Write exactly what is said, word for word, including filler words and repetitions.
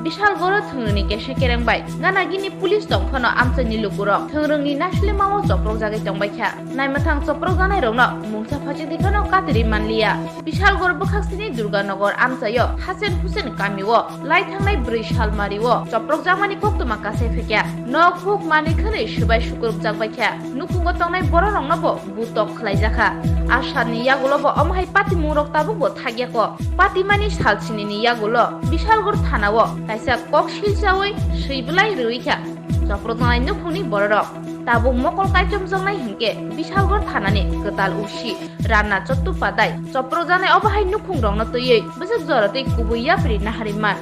Bishalgoro thwngrwngni kesa kereng bai gana gini police tong phano amchaini lukurok thwngrwngni naislemao choprokjagwi tongbaikha. Naimwthang choprokjaknairokno mungsa phachikdi phano katirwi manliya. Bishalgor bwkhaksini Durganagar amchaio Hasen Husen kamio lai thangnai bwrwi salmario choprokjakmani koktwma kasai phaikha. Nok huk manwi khwnwi swbai sukurupjakbaikha. Nukhungo tongnai bororoknobo butok khlaijakha. Asarni yagulobo omohai patimungrok tabukbo thakyakho. Patimani salsinini yagulo Bishalgor thanao kaisa kok silchaui swi bwlai rwikha choprokjaknai nukhungni bororok. Tabuk mokol kaichomjaknai hinkhe Bishalgor thanani kwtal O C Ranna Chattopadhyay choprokjaknai obohai nukhungrokno twiwi bwswk jora twi kubui yapri nahari man.